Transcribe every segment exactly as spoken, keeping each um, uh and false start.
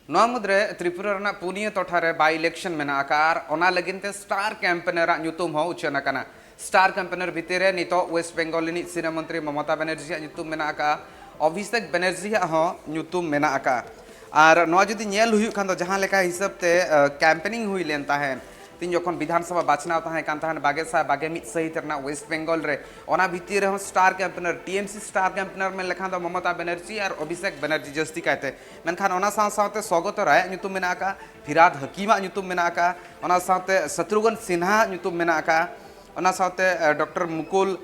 ᱱᱚᱣᱟ ᱢᱩᱫᱽᱨᱮ ᱛᱨᱤᱯᱩᱨᱟ ᱨᱮᱱᱟᱜ ᱯᱩᱱᱭᱟᱹ ᱴᱚᱴᱷᱟ ᱨᱮ by election ᱢᱮᱱᱟᱜ ᱟᱠᱟᱫᱼᱟ ᱟᱨ ᱚᱱᱟ ᱞᱟᱹᱜᱤᱫ ᱛᱮ star campaigner ᱟᱜ ᱧᱩᱛᱩᱢ ᱦᱚᱸ ᱩᱪᱷᱟᱹᱱ ᱟᱠᱟᱱᱟ᱾ Star campaigner ᱵᱷᱤᱛᱤᱨ ᱨᱮ ᱱᱤᱛᱚᱜ West Bengal ᱨᱤᱱᱤᱡ ᱥᱤᱨᱟᱹ ᱢᱚᱱᱛᱨᱤ ᱢᱚᱢᱚᱛᱟ ᱵᱟᱱᱟᱨᱡᱤ ᱟᱜ ᱧᱩᱛᱩᱢ ᱢᱮᱱᱟᱜ ᱟᱠᱟᱫᱼᱟ, ᱚᱵᱷᱤᱥᱮᱠ ᱵᱟᱱᱟᱨᱡᱤ ᱟᱜ ᱦᱚᱸ ᱧᱩᱛᱩᱢ ᱢᱮᱱᱟᱜ ᱟᱠᱟᱫᱼᱟ᱾ ᱟᱨ ᱱᱚᱣᱟ ᱡᱩᱫᱤ ᱧᱮᱞ ᱦᱩᱭᱩᱜ ᱠᱷᱟᱱ ᱫᱚ ᱡᱟᱦᱟᱸ ᱞᱮᱠᱟ ᱦᱤᱥᱟᱹᱵ ᱛᱮ ᱠᱮᱢᱯᱮᱱᱤᱝ ᱦᱩᱭ ᱞᱮᱱ ᱛᱟᱦᱮᱸᱫ, ᱛᱤᱧ ᱡᱚᱠᱷᱚᱱ ᱵᱤᱫᱷᱟᱱ ᱥᱚᱵᱷᱟ ᱵᱟᱪᱷᱱᱟᱣ ᱛᱟᱦᱮᱸ ᱠᱟᱱ ᱛᱟᱦᱮᱸᱫ ᱵᱟᱜᱮ ᱥᱟᱭ ᱵᱟᱜᱮ ᱢᱤᱫ ᱥᱟᱹᱦᱤᱛ ᱨᱮᱱᱟᱜ West Bengal ᱨᱮ, ᱚᱱᱟ ᱵᱷᱤᱛᱤᱨ ᱨᱮᱦᱚᱸ star campaigner, T M C star campaigner ᱢᱮᱱ ᱞᱮᱠᱷᱟᱱ ᱫᱚ ᱢᱚᱢᱚᱛᱟ ᱵᱟᱱᱟᱨᱡᱤ ᱟᱨ ᱚᱵᱷᱤᱥᱮᱠ ᱵᱟᱱᱟᱨᱡᱤ ᱡᱟᱹᱥᱛᱤ ᱠᱟᱭᱛᱮ᱾ ᱢᱮᱱᱠᱷᱟᱱ ᱚᱱᱟ ᱥᱟᱶ ᱥᱟᱶᱛᱮ ᱥᱚᱜᱚᱛ ᱨᱟᱭ ᱟᱜ ᱧᱩᱛᱩᱢ ᱢᱮᱱᱟᱜ ᱟᱠᱟᱫᱼᱟ, ᱯᱷᱤᱨᱦᱟᱫ ᱦᱟᱹᱠᱤᱢ ᱟᱜ ᱧᱩᱛᱩᱢ ᱢᱮᱱᱟᱜ ᱟᱠᱟᱫᱼᱟ, ᱚᱱᱟ ᱥᱟᱶᱛᱮ ᱥᱟᱛᱨᱩᱜᱷᱱ ᱥᱤᱱᱦᱟ ᱟᱜ ᱧᱩᱛᱩᱢ ᱢᱮᱱᱟᱜ ᱟᱠᱟᱫᱼᱟ, ᱚᱱᱟ ᱥᱟᱶᱛᱮ ᱰᱚᱠᱴᱚᱨ ᱢᱩᱠᱩᱞ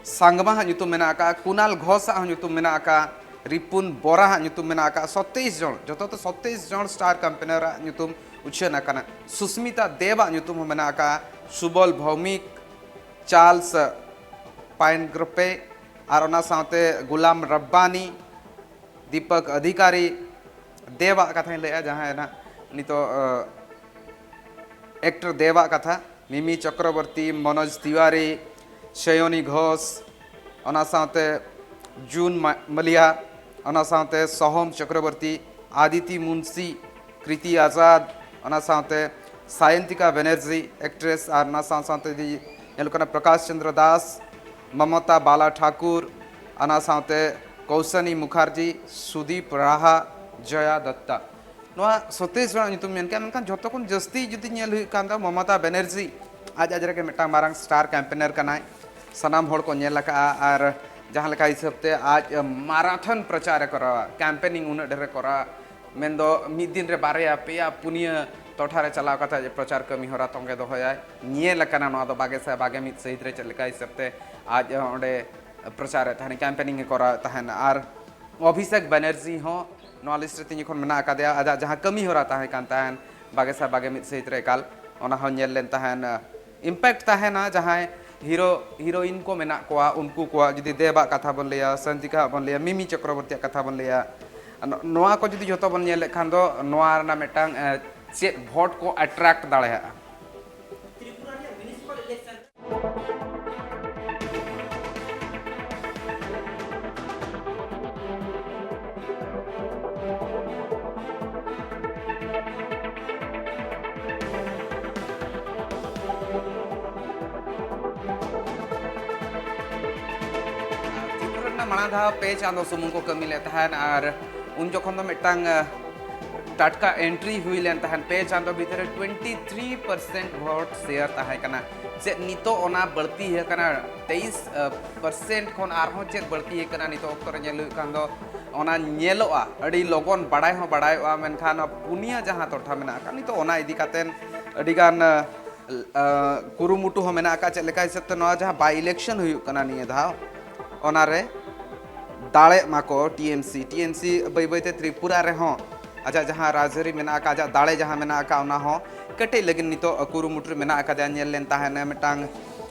ᱥᱟᱝᱜᱢᱟ ᱟᱜ ᱧᱩᱛᱩᱢ ᱢᱮᱱᱟᱜ ᱟᱠᱟᱫᱼᱟ, ᱠᱩᱱᱟᱞ ᱜᱷᱳᱥ ᱟᱜ ᱦᱚᱸ ᱧᱩᱛᱩᱢ ᱢᱮᱱᱟᱜ ᱟᱠᱟᱫᱼᱟ, ᱨᱤᱯᱩᱱ ᱵᱚᱨᱟ ᱟᱜ ᱧᱩᱛᱩᱢ ᱢᱮᱱᱟᱜ ᱟᱠᱟᱫᱼᱟ᱾ ᱥᱚᱛᱮᱭᱤᱥ ᱡᱚᱱ, ᱡᱚᱛᱚ ᱛᱮ ᱥᱚᱛᱮᱭᱤᱥ ᱡᱚᱱ star campaigner ᱟᱜ ᱧᱩᱛᱩᱢ ᱩᱪᱷᱟᱹᱱ ᱟᱠᱟᱱᱟ᱾ ᱥᱩᱥᱢᱤᱛᱟ ᱫᱮᱵ ᱟᱜ ᱧᱩᱛᱩᱢ ᱦᱚᱸ ᱢᱮᱱᱟᱜ ᱟᱠᱟᱫᱼᱟ, ᱥᱩᱵᱚᱞ ᱵᱷᱳᱣᱢᱤᱠ, ᱪᱟᱨᱞᱥ ᱯᱟᱭᱱᱜᱨᱯᱮ, ᱟᱨ ᱚᱱᱟ ᱥᱟᱶᱛᱮ ᱜᱩᱞᱟᱢ ᱨᱟᱵᱵᱟᱱᱤ, ᱫᱤᱯᱚᱠ ᱚᱫᱷᱤᱠᱟᱨᱤ, ᱫᱮᱵ ᱟᱜ ᱠᱟᱛᱷᱟᱧ ᱞᱟᱹᱭᱮᱫᱼᱟ, ᱡᱟᱦᱟᱸᱭ ᱱᱟᱜ ᱱᱤᱛᱚᱜ ᱮᱠᱴᱚᱨ ᱫᱮᱵ ᱟᱜ ᱠᱟᱛᱷᱟ, ᱢᱤᱢᱤ ᱪᱚᱠᱨᱚᱵᱚᱨᱛᱤ, ᱢᱚᱱᱳᱡᱽ ᱛᱤᱣᱟᱨᱤ, ᱥᱚᱭᱚᱱᱤ ᱜᱷᱳᱥ, ᱚᱱᱟ ᱥᱟᱶᱛᱮ ᱡᱩᱱ ᱢᱟ- ᱢᱟᱞᱤᱭᱟ, ᱚᱱᱟ ᱥᱟᱶᱛᱮ ᱥᱚᱦᱚᱢ ᱪᱚᱠᱨᱚᱵᱚᱨᱛᱤ, ᱟᱫᱤᱛᱤ ᱢᱩᱱᱥᱤ, ᱠᱨᱤᱛᱤ ᱟᱡᱟᱫ, ᱚᱱᱟ ᱥᱟᱶᱛᱮ ᱥᱟᱭᱚᱱᱛᱤᱠᱟ ᱵᱮᱱᱟᱨᱡᱤ, actress, ᱟᱨ ᱚᱱᱟ ᱥᱟᱶ ᱥᱟᱶᱛᱮ ᱡᱩᱫᱤ ᱧᱮᱞᱚᱜ ᱠᱟᱱᱟ ᱯᱨᱚᱠᱟᱥ ᱪᱚᱱᱫᱨᱚ ᱫᱟᱥ, ᱢᱚᱢᱚᱛᱟ ᱵᱟᱞᱟ ᱴᱷᱟᱠᱩᱨ, ᱚᱱᱟ ᱥᱟᱶᱛᱮ ᱠᱳᱥᱟᱱᱤ ᱢᱩᱠᱷᱟᱨᱡᱤ, ᱥᱩᱫᱤᱯ ᱨᱟᱦᱟ, ᱡᱚᱭᱟ ᱫᱚᱛᱛᱟ᱾ ᱱᱚᱣᱟ ᱥᱚᱛᱮᱭᱤᱥ ᱡᱚᱱᱟᱜ ᱧᱩᱛᱩᱢ ᱢᱮᱱ ᱠᱮᱫᱼᱟ, ᱢᱮᱱᱠᱷᱟᱱ ᱡᱷᱚᱛᱚ ᱠᱷᱚᱱ ᱡᱟᱹᱥᱛᱤ ᱡᱩᱫᱤ ᱧᱮᱞ ᱦᱩᱭᱩᱜ ᱠᱷᱟᱱ ᱫᱚ ᱢᱚᱢᱚᱛᱟ ᱵᱮᱱᱟᱨᱡᱤ ᱟᱡ ᱟᱡ ᱨᱮᱜᱮ ᱢᱤᱫᱴᱟᱝ ᱢᱟᱨᱟᱝ star campaigner ᱠᱟᱱᱟᱭ, ᱥᱟᱱᱟᱢ ᱦᱚᱲ ᱠᱚ ᱧᱮᱞ ᱟᱠᱟᱫᱼᱟ᱾ ᱟᱨ ᱡᱟᱦᱟᱸ ᱞᱮᱠᱟ ᱦᱤᱥᱟᱹᱵ ᱛᱮ ᱟᱡ ᱢᱟᱨᱟᱛᱷᱚᱱ ᱯᱨᱚᱪᱟᱨᱮ ᱠᱚᱨᱟᱣᱟ, ᱠᱮᱢᱯᱮᱱᱤᱝ ᱩᱱᱟᱹᱜ ᱰᱷᱮᱨᱮ ᱠᱚᱨᱟᱣᱟ, ᱢᱮᱱᱫᱚ ᱢᱤᱫ ᱫᱤᱱ ᱨᱮ ᱵᱟᱨᱭᱟ ᱯᱮᱭᱟ ᱯᱩᱱᱭᱟᱹ ᱴᱚᱴᱷᱟ ᱨᱮ ᱪᱟᱞᱟᱣ ᱠᱟᱛᱮ ᱟᱡ ᱯᱨᱚᱪᱟᱨ ᱠᱟᱹᱢᱤ ᱦᱚᱨᱟ ᱛᱚᱸᱜᱮ ᱫᱚᱦᱚᱭᱟᱭ᱾ ᱧᱮᱞ ᱟᱠᱟᱱᱟ ᱱᱚᱣᱟ ᱫᱚ ᱵᱟᱜᱮ ᱥᱟᱭ ᱵᱟᱜᱮ ᱢᱤᱫ ᱥᱟᱹᱦᱤᱛ ᱨᱮ ᱪᱮᱫ ᱞᱮᱠᱟ ᱦᱤᱥᱟᱹᱵ ᱛᱮ ᱟᱡ ᱚᱸᱰᱮ ᱯᱨᱚᱪᱟᱨᱮᱫ ᱛᱟᱦᱮᱱᱟ, ᱠᱮᱢᱯᱮᱱᱤᱝ ᱮ ᱠᱚᱨᱟᱣᱮᱫ ᱛᱟᱦᱮᱱᱟ᱾ ᱟᱨ ᱚᱵᱷᱤᱥᱮᱠ ᱵᱟᱱᱟᱨᱡᱤ ᱦᱚᱸ ᱱᱚᱣᱟ ᱞᱤᱥᱴ ᱨᱮ ᱛᱤᱧ ᱠᱷᱚᱱ ᱢᱮᱱᱟᱜ ᱟᱠᱟᱫᱮᱭᱟ, ᱟᱡᱟᱜ ᱡᱟᱦᱟᱸ ᱠᱟᱹᱢᱤ ᱦᱚᱨᱟ ᱛᱟᱦᱮᱸ ᱠᱟᱱ ᱛᱟᱦᱮᱱ ᱵᱟᱜᱮ ᱥᱟᱭ ᱵᱟᱜᱮ ᱢᱤᱫ ᱥᱟᱹᱦᱤᱛ ᱨᱮ ᱮᱠᱟᱞ, ᱚᱱᱟ ᱦᱚᱸ ᱧᱮᱞ ᱞᱮᱱ ᱛᱟᱦᱮᱱ᱾ ᱤᱢᱯᱮᱠᱴ ᱛᱟᱦᱮᱱᱟ ᱡᱟᱦᱟᱸᱭ ᱦᱤᱨᱳ ᱦᱤᱨᱳᱭᱤᱱ ᱠᱚ ᱢᱮᱱᱟᱜ ᱠᱚᱣᱟ, ᱩᱱᱠᱩ ᱠᱚᱣᱟᱜ ᱡᱩᱫᱤ ᱫᱮᱵᱟᱜ ᱠᱟᱛᱷᱟ ᱵᱚᱱ ᱞᱟᱹᱭᱟ, ᱥᱟᱱᱛᱤᱠᱟ ᱟᱜ ᱵᱚᱱ ᱞᱟᱹᱭᱟ, ᱢᱤᱢᱤ ᱪᱚᱠᱨᱚᱵᱚᱨᱛᱤᱭᱟᱜ ᱠᱟᱛᱷᱟ ᱵᱚᱱ ᱞᱟᱹᱭᱟ, ᱱᱚ- ᱱᱚᱣᱟ ᱠᱚ ᱡᱩᱫᱤ ᱡᱷᱚᱛᱚ ᱵᱚᱱ ᱧᱮᱞ ᱞᱮᱠᱷᱟᱱ ᱫᱚ ᱱᱚᱣᱟ ᱨᱮᱱᱟᱜ ᱢᱤᱫᱴᱟᱝ ᱮ, ᱪᱮᱫ ᱵᱷᱳᱴ ᱠᱚ ᱟᱴᱨᱟᱠᱴ ᱫᱟᱲᱮᱭᱟᱜᱼᱟ᱾ ᱚᱱᱟ ᱫᱷᱟᱣ ᱯᱮ ᱪᱟᱸᱫᱚ ᱥᱩᱢᱩᱝ ᱠᱚ ᱠᱟᱹᱢᱤ ᱞᱮᱫ ᱛᱟᱦᱮᱸᱫ ᱟᱨ ᱩᱱ ᱡᱚᱠᱷᱚᱱ ᱫᱚ ᱢᱤᱫᱴᱟᱝ ᱴᱟᱴᱠᱟ ᱮᱱᱴᱨᱤ ᱦᱩᱭ ᱞᱮᱱ ᱛᱟᱦᱮᱸᱫ᱾ ᱯᱮ ᱪᱟᱸᱫᱚ ᱵᱷᱤᱛᱤᱨ ᱨᱮ ᱴᱩᱭᱮᱱᱴᱤ ᱛᱷᱨᱤ ᱯᱟᱨᱥᱮᱱᱴ ᱵᱷᱳᱴ ᱥᱮᱭᱟᱨ ᱛᱟᱦᱮᱸ ᱠᱟᱱᱟ᱾ ᱪᱮᱫ ᱱᱤᱛᱚᱜ ᱚᱱᱟ ᱵᱟᱹᱲᱛᱤ ᱟᱠᱟᱱᱟ ᱛᱮᱭᱤᱥ ᱯᱟᱨᱥᱮᱱᱴ ᱠᱷᱚᱱ ᱟᱨᱦᱚᱸ ᱪᱮᱫ ᱵᱟᱹᱲᱛᱤ ᱟᱠᱟᱱᱟ? ᱱᱤᱛᱚᱜ ᱚᱠᱛᱚ ᱨᱮ ᱧᱮᱞ ᱦᱩᱭᱩᱜ ᱠᱷᱟᱱ ᱫᱚ ᱚᱱᱟ ᱧᱮᱞᱚᱜᱼᱟ, ᱟᱹᱰᱤ ᱞᱚᱜᱚᱱ ᱵᱟᱲᱟᱭ ᱦᱚᱸ ᱵᱟᱲᱟᱭᱚᱜᱼᱟ, ᱢᱮᱱᱠᱷᱟᱱ ᱱᱚᱣᱟ ᱯᱩᱱᱭᱟᱹ ᱡᱟᱦᱟᱸ ᱴᱚᱴᱷᱟ ᱢᱮᱱᱟᱜ ᱟᱠᱟᱫ, ᱱᱤᱛᱚᱜ ᱚᱱᱟ ᱤᱫᱤ ᱠᱟᱛᱮ ᱟᱹᱰᱤᱜᱟᱱ ᱠᱩᱨᱩᱢᱩᱴᱩ ᱦᱚᱸ ᱢᱮᱱᱟᱜ ᱟᱠᱟᱫ᱾ ᱪᱮᱫ ᱞᱮᱠᱟ ᱦᱤᱥᱟᱹᱵ ᱛᱮ ᱱᱚᱣᱟ ᱡᱟᱦᱟᱸ ᱵᱟᱭ ᱤᱞᱮᱠᱥᱚᱱ ᱦᱩᱭᱩᱜ ᱠᱟᱱᱟ ᱱᱤᱭᱟᱹ ᱫᱷᱟᱣ, ᱚᱱᱟᱨᱮ ᱫᱟᱲᱮᱜ ᱢᱟᱠᱚ ᱴᱤ ᱮᱢ ᱥᱤ᱾ ᱴᱤ ᱮᱢ ᱥᱤ ᱵᱟᱹᱭ ᱵᱟᱹᱭᱛᱮ ᱛᱨᱤᱯᱩᱨᱟ ᱨᱮᱦᱚᱸ ᱟᱡᱟᱜ ᱡᱟᱦᱟᱸ ᱨᱟᱡᱽᱟᱹᱨᱤ ᱢᱮᱱᱟᱜ ᱟᱠᱟᱫ, ᱟᱡᱟᱜ ᱫᱟᱲᱮ ᱡᱟᱦᱟᱸ ᱢᱮᱱᱟᱜ ᱟᱠᱟᱫ, ᱚᱱᱟ ᱦᱚᱸ ᱠᱮᱴᱮᱡ ᱞᱟᱹᱜᱤᱫ ᱱᱤᱛᱚᱜ ᱠᱩᱨᱩᱢᱩᱴᱩ ᱨᱮ ᱢᱮᱱᱟᱜ ᱟᱠᱟᱫᱟ᱾ ᱧᱮᱞ ᱞᱮᱱ ᱛᱟᱦᱮᱱ ᱢᱤᱫᱴᱟᱝ,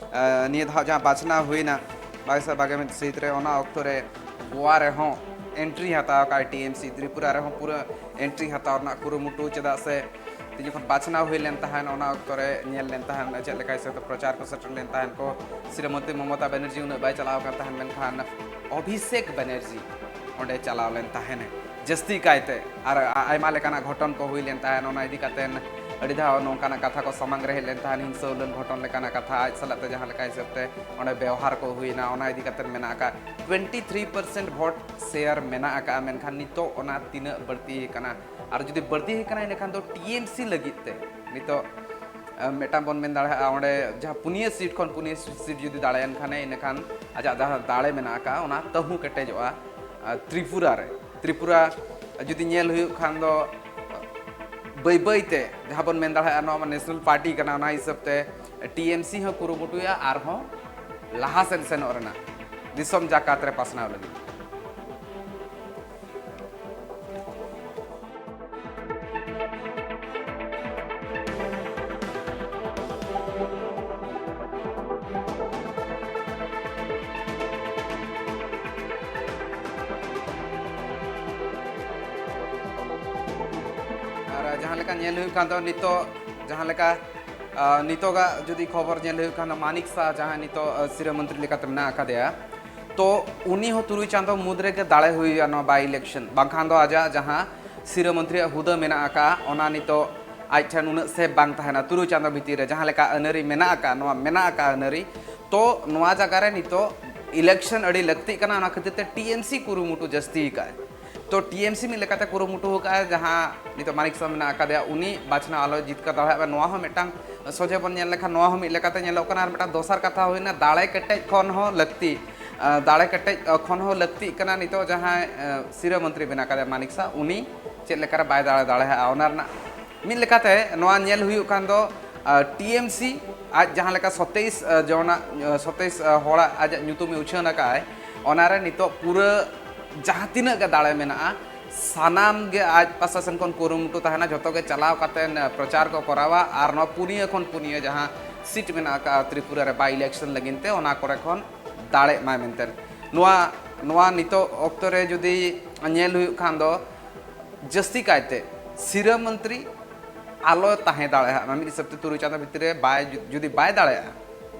ᱱᱤᱭᱟᱹ ᱫᱷᱟᱣ ᱡᱟᱦᱟᱸ ᱵᱟᱪᱷᱱᱟᱣ ᱦᱩᱭᱱᱟ ᱵᱟᱭᱤᱥ ᱥᱟᱭ ᱵᱟᱜᱮ ᱢᱤᱫ ᱥᱤᱴ ᱨᱮ, ᱚᱱᱟ ᱚᱠᱛᱚ ᱨᱮ ᱜᱳᱣᱟ ᱨᱮᱦᱚᱸ ᱮᱱᱴᱨᱤ ᱦᱟᱛᱟᱣ ᱟᱠᱟᱫ ᱴᱤ ᱮᱢ ᱥᱤ᱾ ᱛᱨᱤᱯᱩᱨᱟ ᱨᱮᱦᱚᱸ ᱯᱩᱨᱟᱹ ᱮᱱᱴᱨᱤ ᱦᱟᱛᱟᱣ ᱨᱮᱱᱟᱜ ᱠᱩᱨᱩᱢᱩᱴᱩ, ᱪᱮᱫᱟᱜ ᱥᱮ ᱛᱤᱱ ᱡᱚᱠᱷᱚᱱ ᱵᱟᱪᱷᱱᱟᱣ ᱦᱩᱭ ᱞᱮᱱ ᱛᱟᱦᱮᱸᱫ, ᱚᱱᱟ ᱚᱠᱛᱚ ᱨᱮ ᱧᱮᱞ ᱞᱮᱱ ᱛᱟᱦᱮᱸᱫ ᱪᱮᱫ ᱞᱮᱠᱟ ᱦᱤᱥᱟᱹᱵ ᱛᱮ ᱯᱨᱚᱪᱟᱨ ᱠᱚ ᱥᱮᱴᱮᱨ ᱞᱮᱱ ᱛᱟᱦᱮᱸᱫ ᱠᱚ᱾ ᱥᱨᱤᱢᱚᱛᱤ ᱢᱚᱢᱚᱛᱟ ᱵᱟᱱᱟᱨᱡᱤ ᱩᱱᱟᱹᱜ ᱵᱟᱭ ᱪᱟᱞᱟᱣ ᱟᱠᱟᱱ ᱛᱟᱦᱮᱸᱫ, ᱢᱮᱱᱠᱷᱟᱱ ᱚᱵᱷᱤᱥᱮᱠ ᱵᱟᱱᱟᱨᱡᱤ ᱚᱸᱰᱮ ᱪᱟᱞᱟᱣ ᱞᱮᱱ ᱛᱟᱦᱮᱸᱱᱮ ᱡᱟᱹᱥᱛᱤ ᱠᱟᱭᱛᱮ᱾ ᱟᱨ ᱟᱭᱢᱟ ᱞᱮᱠᱟᱱᱟᱜ ᱜᱷᱚᱴᱚᱱ ᱠᱚ ᱦᱩᱭ ᱞᱮᱱ ᱛᱟᱦᱮᱸᱫ, ᱚᱱᱟ ᱤᱫᱤ ᱠᱟᱛᱮ ᱟᱹᱰᱤ ᱫᱷᱟᱣ ᱱᱚᱝᱠᱟᱱᱟᱜ ᱠᱟᱛᱷᱟ ᱠᱚ ᱥᱟᱢᱟᱝ ᱨᱮ ᱦᱮᱡ ᱞᱮᱱ ᱛᱟᱦᱮᱸᱫ, ᱦᱤᱝᱥᱟᱹ ᱦᱩᱞᱟᱹᱱ ᱜᱷᱚᱴᱚᱱ ᱞᱮᱠᱟᱱᱟᱜ ᱠᱟᱛᱷᱟ, ᱟᱡ ᱥᱟᱞᱟᱜ ᱛᱮ ᱡᱟᱦᱟᱸ ᱞᱮᱠᱟ ᱦᱤᱥᱟᱹᱵ ᱛᱮ ᱚᱸᱰᱮ ᱵᱮᱣᱦᱟᱨ ᱠᱚ ᱦᱩᱭᱱᱟ, ᱚᱱᱟ ᱤᱫᱤ ᱠᱟᱛᱮ ᱢᱮᱱᱟᱜ ᱟᱠᱟᱫ᱾ ᱴᱩᱭᱮᱱᱴᱤ ᱛᱷᱨᱤ ᱯᱟᱨᱥᱮᱱᱴ ᱵᱷᱳᱴ ᱥᱮᱭᱟᱨ ᱢᱮᱱᱟᱜ ᱟᱠᱟᱫᱼᱟ, ᱢᱮᱱᱠᱷᱟᱱ ᱱᱤᱛᱚᱜ ᱚᱱᱟ ᱛᱤᱱᱟᱹᱜ ᱵᱟᱹᱲᱛᱤ ᱟᱠᱟᱱᱟ? ᱟᱨ ᱡᱩᱫᱤ ᱵᱟᱹᱲᱛᱤ ᱟᱠᱟᱱᱟ, ᱤᱱᱟᱹᱠᱷᱟᱱ ᱫᱚ ᱴᱤ ᱮᱢ ᱥᱤ ᱞᱟᱹᱜᱤᱫ ᱛᱮ ᱱᱤᱛᱚᱜ ᱢᱤᱫᱴᱟᱝ ᱵᱚᱱ ᱢᱮᱱ ᱫᱟᱲᱮᱭᱟᱜᱼᱟ, ᱚᱸᱰᱮ ᱡᱟᱦᱟᱸ ᱯᱩᱱᱭᱟᱹ ᱥᱤᱴ ᱠᱷᱚᱱ ᱯᱩᱱᱭᱟᱹ ᱥᱤᱴ ᱡᱩᱫᱤ ᱫᱟᱲᱮᱭᱮᱱ ᱠᱷᱟᱱᱮ, ᱤᱱᱟᱹᱠᱷᱟᱱ ᱟᱡᱟᱜ ᱡᱟᱦᱟᱸ ᱫᱟᱲᱮ ᱢᱮᱱᱟᱜ ᱟᱠᱟᱫᱼᱟ, ᱚᱱᱟ ᱛᱟᱹᱦᱩ ᱠᱮᱴᱮᱡᱚᱜᱼᱟ᱾ ᱛᱨᱤᱯᱩᱨᱟ ᱨᱮ, ᱛᱨᱤᱯᱩᱨᱟ ᱡᱩᱫᱤ ᱧᱮᱞ ᱦᱩᱭᱩᱜ ᱠᱷᱟᱱ ᱫᱚ ᱵᱟᱹᱭ ᱵᱟᱹᱭ ᱛᱮ ᱡᱟᱦᱟᱸ ᱵᱚᱱ ᱢᱮᱱ ᱫᱟᱲᱮᱭᱟᱜᱼᱟ, ᱱᱚᱣᱟ ᱢᱟ ᱱᱮᱥᱱᱟᱞ ᱯᱟᱨᱴᱤ ᱠᱟᱱᱟ, ᱚᱱᱟ ᱦᱤᱥᱟᱹᱵ ᱛᱮ ᱴᱤ ᱮᱢ ᱥᱤ ᱦᱚᱸ ᱠᱩᱨᱩᱢᱩᱴᱩᱭᱟ ᱟᱨᱦᱚᱸ ᱞᱟᱦᱟ ᱥᱮᱫ ᱥᱮᱱᱚᱜ ᱨᱮᱱᱟᱜ, ᱫᱤᱥᱚᱢ ᱡᱟᱠᱟᱛ ᱨᱮ ᱯᱟᱥᱱᱟᱣ ᱞᱟᱹᱜᱤᱫ᱾ ᱟᱨ ᱡᱟᱦᱟᱸ ᱞᱮᱠᱟ ᱧᱮᱞ ᱦᱩᱭᱩᱜ ᱠᱟᱱ ᱫᱚ, ᱱᱤᱛᱚᱜ ᱡᱟᱦᱟᱸ ᱞᱮᱠᱟ ᱱᱤᱛᱚᱜᱟᱜ ᱡᱩᱫᱤ ᱠᱷᱚᱵᱚᱨ ᱧᱮᱞ ᱦᱩᱭᱩᱜ ᱠᱷᱟᱱ, ᱢᱟᱱᱤᱠ ᱥᱟᱦᱟ ᱡᱟᱦᱟᱸᱭ ᱱᱤᱛᱚᱜ ᱥᱤᱨᱟᱹ ᱢᱚᱱᱛᱨᱤ ᱞᱮᱠᱟᱛᱮ ᱢᱮᱱᱟᱜ ᱟᱠᱟᱫᱮᱭᱟ, ᱛᱚ ᱩᱱᱤ ᱦᱚᱸ ᱛᱩᱨᱩᱭ ᱪᱟᱸᱫᱚ ᱢᱩᱫᱽ ᱨᱮᱜᱮ ᱫᱟᱲᱮ ᱦᱩᱭᱩᱜᱼᱟ ᱱᱚᱣᱟ ᱵᱟᱭ ᱤᱞᱮᱠᱥᱚᱱ, ᱵᱟᱝᱠᱷᱟᱱ ᱫᱚ ᱟᱡᱟᱜ ᱡᱟᱦᱟᱸ ᱥᱤᱨᱟᱹ ᱢᱚᱱᱛᱨᱤᱭᱟᱜ ᱦᱩᱫᱟᱹ ᱢᱮᱱᱟᱜ ᱟᱠᱟᱫᱼᱟ, ᱚᱱᱟ ᱱᱤᱛᱚᱜ ᱟᱡ ᱴᱷᱮᱱ ᱩᱱᱟᱹᱜ ᱥᱮᱵᱷ ᱵᱟᱝ ᱛᱟᱦᱮᱱᱟ᱾ ᱛᱩᱨᱩᱭ ᱪᱟᱸᱫᱚ ᱵᱷᱤᱛᱤᱨ ᱨᱮ ᱡᱟᱦᱟᱸ ᱞᱮᱠᱟ ᱟᱹᱱᱟᱹᱨᱤ ᱢᱮᱱᱟᱜ ᱟᱠᱟᱫ, ᱱᱚᱣᱟ ᱢᱮᱱᱟᱜ ᱟᱠᱟᱫ ᱟᱹᱱᱟᱹᱨᱤ, ᱛᱚ ᱱᱚᱣᱟ ᱡᱟᱭᱜᱟ ᱨᱮ ᱱᱤᱛᱚᱜ ᱤᱞᱮᱠᱥᱚᱱ ᱟᱹᱰᱤ ᱞᱟᱹᱠᱛᱤᱜ ᱠᱟᱱᱟ, ᱚᱱᱟ ᱠᱷᱟᱹᱛᱤᱨ ᱛᱮ ᱴᱤ ᱮᱢ ᱥᱤ ᱠᱩᱨᱩᱢᱩᱴᱩ ᱡᱟᱹᱥᱛᱤ ᱟᱠᱟᱫᱼᱟᱭ᱾ ᱛᱚ ᱴᱤ ᱮᱢ ᱥᱤ ᱢᱤᱫ ᱞᱮᱠᱟᱛᱮ ᱠᱩᱨᱩᱢᱩᱴᱩ ᱟᱠᱟᱫᱼᱟᱭ, ᱡᱟᱦᱟᱸ ᱱᱤᱛᱚᱜ ᱢᱟᱱᱤᱠ ᱥᱟᱦ ᱢᱮᱱᱟᱜ ᱟᱠᱟᱫᱮᱭᱟ, ᱩᱱᱤ ᱵᱟᱪᱷᱱᱟᱣ ᱟᱞᱚᱭ ᱡᱤᱛᱠᱟᱹᱨ ᱫᱟᱲᱮᱭᱟᱜ ᱢᱟ, ᱱᱚᱣᱟ ᱦᱚᱸ ᱢᱤᱫᱴᱟᱝ ᱥᱚᱡᱷᱮ ᱵᱚᱱ ᱧᱮᱞ ᱞᱮᱠᱷᱟᱱ ᱱᱚᱣᱟ ᱦᱚᱸ ᱢᱤᱫ ᱞᱮᱠᱟᱛᱮ ᱧᱮᱞᱚᱜ ᱠᱟᱱᱟ᱾ ᱟᱨ ᱢᱤᱫᱴᱟᱝ ᱫᱚᱥᱟᱨ ᱠᱟᱛᱷᱟ ᱦᱩᱭᱱᱟ ᱫᱟᱲᱮ ᱠᱮᱴᱮᱡ ᱠᱷᱚᱱ ᱦᱚᱸ ᱞᱟᱹᱠᱛᱤ, ᱟᱸ, ᱫᱟᱲᱮ ᱠᱮᱴᱮᱡ, ᱟᱸ, ᱠᱷᱚᱱ ᱦᱚᱸ ᱞᱟᱹᱠᱛᱤᱜ ᱠᱟᱱᱟ ᱱᱤᱛᱚᱜ ᱡᱟᱦᱟᱸᱭ, ᱟᱸ, ᱥᱤᱨᱟᱹ ᱢᱚᱱᱛᱨᱤ ᱢᱮᱱᱟᱜ ᱟᱠᱟᱫᱮᱭᱟ ᱢᱟᱱᱤᱠ ᱥᱟᱦ, ᱩᱱᱤ ᱪᱮᱫ ᱞᱮᱠᱟᱨᱮ ᱵᱟᱭ ᱫᱟᱲᱮ ᱫᱟᱲᱮᱭᱟᱜᱼᱟ, ᱚᱱᱟ ᱨᱮᱱᱟᱜ ᱢᱤᱫ ᱞᱮᱠᱟᱛᱮ ᱱᱚᱣᱟ ᱧᱮᱞ ᱦᱩᱭᱩᱜ ᱠᱷᱟᱱ ᱫᱚ, ᱟᱸ, ᱴᱤ ᱮᱢ ᱥᱤ ᱟᱡ ᱡᱟᱦᱟᱸ ᱞᱮᱠᱟ ᱥᱚᱛᱮᱭᱤᱥ, ᱟᱸ, ᱡᱚᱱᱟᱜ, ᱟᱸ, ᱥᱚᱛᱮᱭᱤᱥ, ᱟᱸ, ᱦᱚᱲᱟᱜ ᱟᱡᱟᱜ ᱧᱩᱛᱩᱢᱮ ᱩᱪᱷᱟᱹᱱ ᱟᱠᱟᱫᱼᱟᱭ, ᱚᱱᱟᱨᱮ ᱱᱤᱛᱚᱜ ᱯᱩᱨᱟᱹ ᱡᱟᱦᱟᱸ ᱛᱤᱱᱟᱹᱜ ᱜᱮ ᱫᱟᱲᱮ ᱢᱮᱱᱟᱜᱼᱟ, ᱥᱟᱱᱟᱢ ᱜᱮ ᱟᱡ ᱯᱟᱥᱴᱟ ᱥᱮᱱ ᱠᱷᱚᱱ ᱠᱩᱨᱩᱢᱩᱴᱩ ᱛᱟᱦᱮᱱᱟ, ᱡᱷᱚᱛᱚ ᱜᱮ ᱪᱟᱞᱟᱣ ᱠᱟᱛᱮ, ᱟᱸ, ᱯᱨᱚᱪᱟᱨ ᱠᱚ ᱠᱚᱨᱟᱣᱟ᱾ ᱟᱨ ᱱᱚᱣᱟ ᱯᱩᱱᱭᱟᱹ ᱠᱷᱚᱱ ᱯᱩᱱᱭᱟᱹ ᱡᱟᱦᱟᱸ ᱥᱤᱴ ᱢᱮᱱᱟᱜ ᱟᱠᱟᱫᱼᱟ ᱛᱨᱤᱯᱩᱨᱟ ᱨᱮ ᱵᱟᱭ ᱤᱞᱮᱠᱥᱚᱱ ᱞᱟᱹᱜᱤᱫ ᱛᱮ, ᱚᱱᱟ ᱠᱚᱨᱮ ᱠᱷᱚᱱ ᱫᱟᱲᱮᱜ ᱢᱟᱭ ᱢᱮᱱᱛᱮ᱾ ᱱᱚᱣᱟ, ᱱᱚᱣᱟ ᱱᱤᱛᱚᱜ ᱚᱠᱛᱚ ᱨᱮ ᱡᱩᱫᱤ ᱧᱮᱞ ᱦᱩᱭᱩᱜ ᱠᱷᱟᱱ ᱫᱚ, ᱡᱟᱹᱥᱛᱤ ᱠᱟᱭᱛᱮ ᱥᱤᱨᱟᱹ ᱢᱚᱱᱛᱨᱤ ᱟᱞᱚ ᱛᱟᱦᱮᱸ ᱫᱟᱲᱮᱭᱟᱜ ᱢᱟ, ᱢᱤᱫ ᱦᱤᱥᱟᱹᱵ ᱛᱮ ᱛᱩᱨᱩᱭ ᱪᱟᱸᱫᱚ ᱵᱷᱤᱛᱤᱨ ᱨᱮ ᱵᱟᱭ ᱡᱩ-, ᱡᱩᱫᱤ ᱵᱟᱭ ᱫᱟᱲᱮᱭᱟᱜᱼᱟ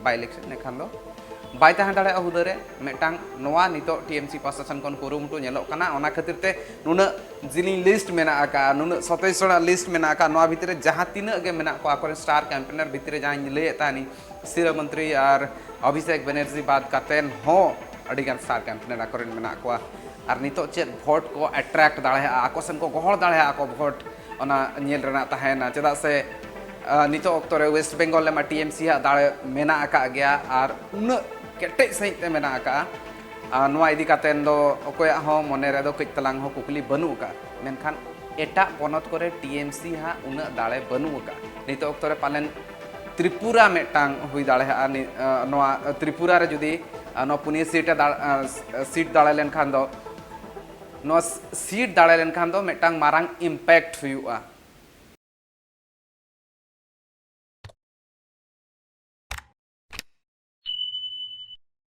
ᱵᱟᱭ ᱤᱞᱮᱠᱥᱚᱱ, ᱮᱱᱠᱷᱟᱱ ᱫᱚ ᱵᱟᱭ ᱛᱟᱦᱮᱸ ᱫᱟᱲᱮᱭᱟᱜᱼᱟ ᱦᱩᱫᱟᱹ ᱨᱮ ᱢᱤᱫᱴᱟᱝ᱾ ᱱᱚᱣᱟ ᱱᱤᱛᱚᱜ ᱴᱤ ᱮᱢ ᱥᱤ ᱯᱟᱥᱴᱟ ᱥᱮᱱ ᱠᱷᱚᱱ ᱠᱩᱨᱩᱢᱩᱴᱩ ᱧᱮᱞᱚᱜ ᱠᱟᱱᱟ, ᱚᱱᱟ ᱠᱷᱟᱹᱛᱤᱨ ᱛᱮ ᱱᱩᱱᱟᱹᱜ ᱡᱤᱞᱤᱧ ᱞᱤᱥᱴ ᱢᱮᱱᱟᱜ ᱟᱠᱟᱫᱼᱟ, ᱱᱩᱱᱟᱹᱜ ᱥᱚᱛᱮᱭᱤᱥ ᱡᱚᱱᱟᱜ ᱞᱤᱥᱴ ᱢᱮᱱᱟᱜ ᱟᱠᱟᱫᱼᱟ, ᱱᱚᱣᱟ ᱵᱷᱤᱛᱤᱨ ᱨᱮ ᱡᱟᱦᱟᱸ ᱛᱤᱱᱟᱹᱜ ᱜᱮ ᱢᱮᱱᱟᱜ ᱠᱚᱣᱟ ᱟᱠᱚᱨᱮᱱ ᱥᱴᱟᱨ ᱠᱮᱢᱯᱮᱱᱟᱨ ᱵᱷᱤᱛᱤᱨ ᱨᱮ ᱡᱟᱦᱟᱸᱧ ᱞᱟᱹᱭᱮᱫ ᱛᱟᱦᱮᱱᱤᱧ, ᱥᱤᱨᱟᱹ ᱢᱚᱱᱛᱨᱤ ᱟᱨ ᱚᱵᱷᱤᱥᱮᱠ ᱵᱮᱱᱟᱨᱡᱤ ᱵᱟᱫ ᱠᱟᱛᱮᱱ ᱦᱚᱸ ᱟᱹᱰᱤᱜᱟᱱ ᱥᱴᱟᱨ ᱠᱮᱢᱯᱮᱱᱟᱨ ᱟᱠᱚᱨᱮᱱ ᱢᱮᱱᱟᱜ ᱠᱚᱣᱟ᱾ ᱟᱨ ᱱᱤᱛᱚᱜ ᱪᱮᱫ ᱵᱷᱳᱴ ᱠᱚ ᱮᱴᱨᱟᱠᱴ ᱫᱟᱲᱮᱭᱟᱜᱼᱟ, ᱟᱠᱚ ᱥᱮᱱ ᱠᱚ ᱜᱚᱦᱚᱲ ᱫᱟᱲᱮᱭᱟᱜᱼᱟ ᱠᱚ ᱵᱷᱳᱴ, ᱚᱱᱟ ᱧᱮᱞ ᱨᱮᱱᱟᱜ ᱛᱟᱦᱮᱱᱟ᱾ ᱪᱮᱫᱟᱜ ᱥᱮ, ᱟᱸ, ᱱᱤᱛᱚᱜ ᱚᱠᱛᱚ ᱨᱮ ᱳᱭᱮᱥᱴ ᱵᱮᱝᱜᱚᱞ ᱨᱮᱢᱟ ᱴᱤ ᱮᱢ ᱥᱤ ᱟᱜ ᱫᱟᱲᱮ ᱢᱮᱱᱟᱜ ᱟᱠᱟᱫ ᱜᱮᱭᱟ ᱟᱨ ᱩᱱᱟᱹᱜ ᱠᱮᱴᱮᱡ ᱥᱟᱺᱦᱤᱡ ᱛᱮ ᱢᱮᱱᱟᱜ ᱟᱠᱟᱫᱼᱟ᱾ ᱟᱨ ᱱᱚᱣᱟ ᱤᱫᱤ ᱠᱟᱛᱮᱱ ᱫᱚ ᱚᱠᱚᱭᱟᱜ ᱦᱚᱸ ᱢᱚᱱᱮ ᱨᱮᱫᱚ ᱠᱟᱹᱡ ᱛᱟᱞᱟᱝ ᱦᱚᱸ ᱠᱩᱠᱞᱤ ᱵᱟᱹᱱᱩᱜ ᱟᱠᱟᱫᱼᱟ᱾ ᱢᱮᱱᱠᱷᱟᱱ ᱮᱴᱟᱜ ᱯᱚᱱᱚᱛ ᱠᱚᱨᱮ ᱴᱤ ᱮᱢ ᱥᱤ ᱦᱟᱸᱜ ᱩᱱᱟᱹᱜ ᱫᱟᱲᱮ ᱵᱟᱹᱱᱩᱜ ᱟᱠᱟᱫᱼᱟ᱾ ᱱᱤᱛᱚᱜ ᱚᱠᱛᱚ ᱨᱮ ᱯᱟᱞᱮᱱ ᱛᱨᱤᱯᱩᱨᱟ ᱢᱤᱫᱴᱟᱝ ᱦᱩᱭ ᱫᱟᱲᱮᱭᱟᱜᱼᱟ᱾ ᱱᱤ-, ᱟᱸ, ᱱᱚᱣᱟ ᱛᱨᱤᱯᱩᱨᱟ ᱨᱮ ᱡᱩᱫᱤ, ᱟᱸ, ᱱᱚᱣᱟ ᱯᱩᱱᱭᱟᱹ ᱥᱤᱴ ᱮ ᱫᱟᱲ-, ᱟᱸ, ᱥᱤᱴ ᱫᱟᱲᱮ ᱞᱮᱱᱠᱷᱟᱱ ᱫᱚ, ᱱᱚᱣᱟ ᱥᱤᱴ ᱫᱟᱲᱮ ᱞᱮᱱᱠᱷᱟᱱ ᱫᱚ ᱢᱤᱫᱴᱟᱝ ᱢᱟᱨᱟᱝ ᱤᱢᱯᱮᱠᱴ ᱦᱩᱭᱩᱜᱼᱟ᱾